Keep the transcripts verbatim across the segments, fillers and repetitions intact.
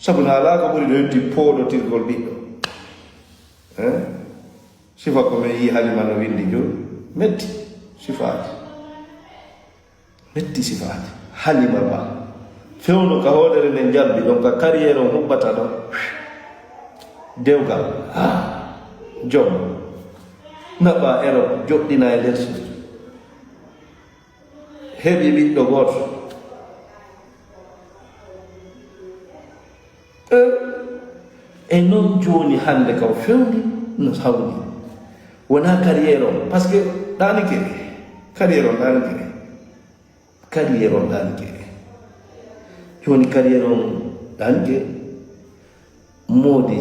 Sabu no alaa ko ɓuri ɗo yotti pooɗotirgol ɓiɗɗo. Eh? Sifa ko men yii Halima no winndi jooni. Metti. Sifaaji. Metti sifaaji. Halima Ba. Fewndo ka hoodere nden jalbi ɗon, ka carrière on huɓɓata ɗon. Dewgal. Ah. Jom. Naɓa Europe, joɗɗina e nder suudu. Heɓi ɓiɗɗo gooto. E, e non jooni hannde kam fewndi no hawni. Wonaa carrière on, parce que ɗaanike, carrière on ɗaanike. Carrière on ɗaanike. Jooni carrière on ɗaanike. Moodi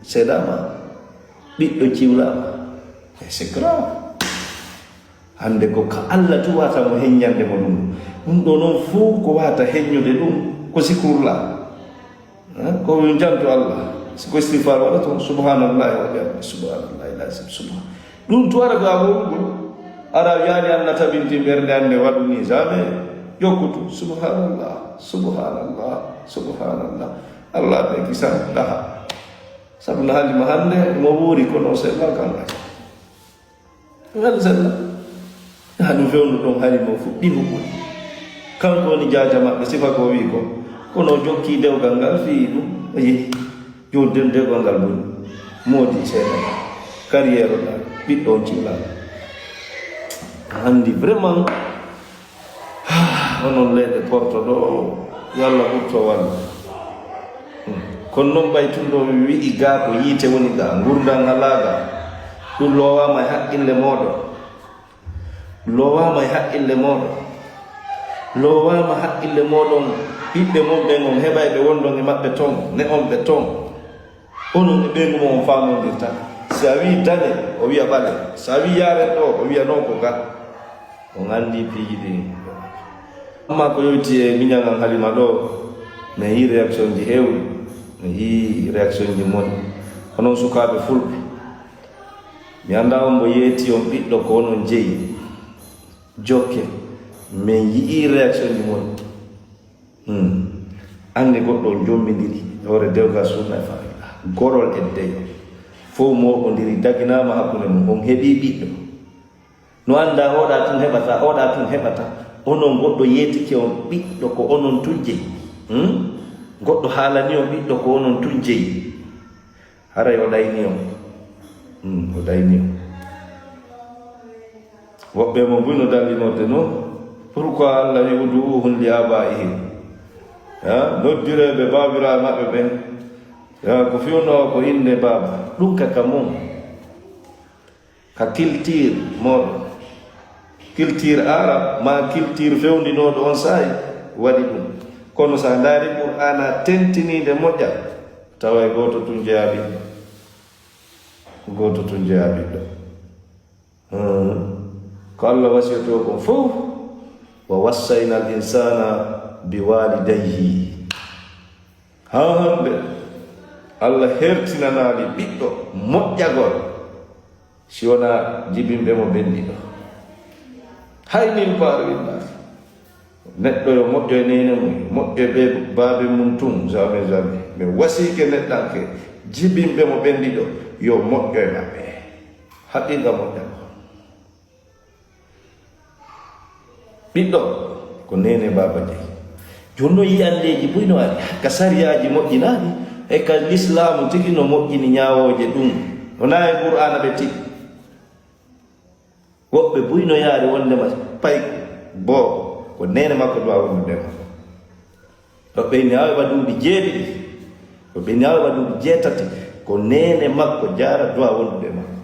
seedaama, ɓiɗɗo ciwlaama. E c'est grave. Hannde ko ka Allah tu wata mo heññande mo ɗum. Ɗum ɗo noon fof ko wata heññude ɗum ko sikurla. Eh, ko yo jantu Allah. Si ko istighfar waɗa toon, subhanallahi wa bihamdi, subhanallahi lazim, subhan. Ɗum tu ara ko a wowlude. Ara wiyaani Allah tabinti ɓernde annde waɗu ni, jamais. Jokkutu, subhanallah, subhanallah, subhanallah. Allah ɓe kisa daha. Sabu no Halima hannde mo wuuri kono sella kan. Ngal sella. Haa ɗum fewndo ɗon hari mo fuɗɗi huɓɓude. Kanko woni jaaja maɓɓe, sifa ko o wi'i ko. Kono o jokki dewgal ngal fii ɗum, o yehi. Jooni den dewgal ngal boni. Moodi seeɗa. Carrière o ɗa, ɓiɗɗo on cilla. Anndi vraiment, onon leyɗe Porto ɗo, yo Allah ɓurto walla. Hmm. Kono noon ɓay tun ɗo mi wi'i gaa ko yiite woni ga, ngurndan alaa ga. Ɗum loowaama e haqqille mooɗon. Loowaama e haqqille mooɗon. Loowaama haqqille mooɗon, ɓiɓɓe mon ɓen on heɓay ɓe wondon e maɓɓe ton, ne on ɓe ton. Onon e ɓeyngu mon on faamondirta. Si a wi'i dane, o wi'a ɓale. Si a wi'i yaaren ɗo, o wi'a non ko ga. On anndi piiji ɗin. Amma ko yoyti e miñan an Halima ɗo, mi yii réaction ji heewɗi, mi yii réaction ji mon. Onon sukaaɓe fulɓe, mi anndaa on mbo yeeti on ɓiɗɗo ko onon jeyi. Jokke, min yi'ii réaction ji mon. Hmm. Anne goɗɗo on jommbindiri, hoore dewgal sunna e farilla. Gorol e deyo. Fow mooɓondiri, daginaama hakkunde mum, on heɓii ɓiɗɗo. No anndaa oɗa tun heɓata, oɗa tun heɓata. Onon goɗɗo yeetike on ɓiɗɗo ko onon tun jeyi. Hmm? Goɗɗo haalani on ɓiɗɗo ko onon tun jeyi. Haray o ɗayni on. Hmm, o ɗayni on. Woɓɓe mo buy no dallinorde non. Pourquoi Allah wi ud'uuhum li aabaa'ihim? Ha? Noddiree ɓe baabiraaɓe maɓɓe ɓen. Ha? Ko fiwnoo ko innde baaba. Ɗum ka ka mum. Ka culture mooɗon. Culture arab, ma culture fewndinooɗo on saa'i, waɗi ɗum. Kono so a ndaari Qur'aana tentiniinde moƴƴa, taway gooto tun jeyaa ɓiɗɗo. Gooto tun jeyaa ɓiɗɗo. Hmm. Ko Allah wasiyotoo kon fow, "Wa wassayna al insana bi walidayhi." Haa hannde, Allah hertinanaali ɓiɗɗo moƴƴagol. Si wonaa jibinɓe mo ɓen ɗiɗo. Hay nulle part winnaaka. Neɗɗo yo moƴƴo e neene mum, moƴƴo e ɓee baabe mum tun, jamais, jamais. Mi wasiike neɗɗanke, jibinɓe mo ɓen ɗiɗo, yo moƴƴo e maɓɓe. Haqiiqa moƴƴa. Ɓiɗɗo, ko neene baaba jeyi. Jooni noon yi'andeeji buy no ari, ka sariyaaji moƴƴinaaɗi, e ka lislaamu tigi no moƴƴini ñaawooje ɗum. Wonaa e Qur'aana ɓe tigi. Woɓɓe buy no yaari wondema pay boo, ko neene makko duwa wondude e makko. Woɓɓe inni awa duuɓi jeeɗiɗi. Woɓɓe inni awa duuɓi jeetati. Ko neene makko jaara duwa wondude e makko.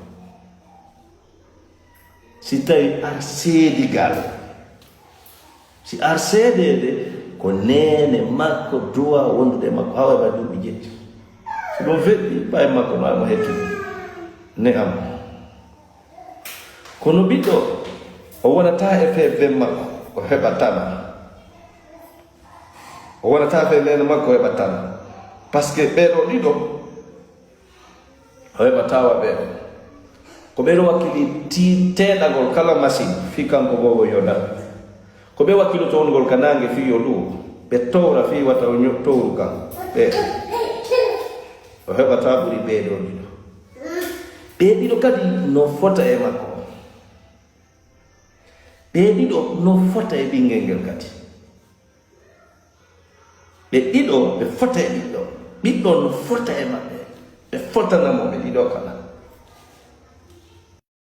Si tawi ar seedigal, si ar seedeede, ko neene makko duwa wondude e makko, hawa e duuɓi jeeɗiɗi. So ɗum feƴƴi, ɓay makko no mo hettude. Ne am. Kono ɓiɗɗo, o wonata e fee ben makko, o heɓa tama. O wonata fee neene makko, o heɓa tama. Parce que ɓee ɗoo ɗiɗo, o heɓa tawa ɓee. Ko ɓee ɗoo wakkili ti-, teeɗagol kala machine, fii kanko boobo yoda. Ko ɓe wakkiloto wongol ka naange fii yo ɗuwo, ɓe towra fii wata o ño-, towru kan. Ɓe, O heɓataa ɓuri ɓee ɗoo ɗiɗo. Ɓee ɗiɗo kadi no fota e makko. Ɓee ɗiɗo no fota e ɓinngel ngel kadi. Ɓe ɗiɗo ɓe fota e ɓiɗɗo. Ɓiɗɗo no fota e maɓɓe. Ɓe fotana mo ɓe ɗiɗo kala.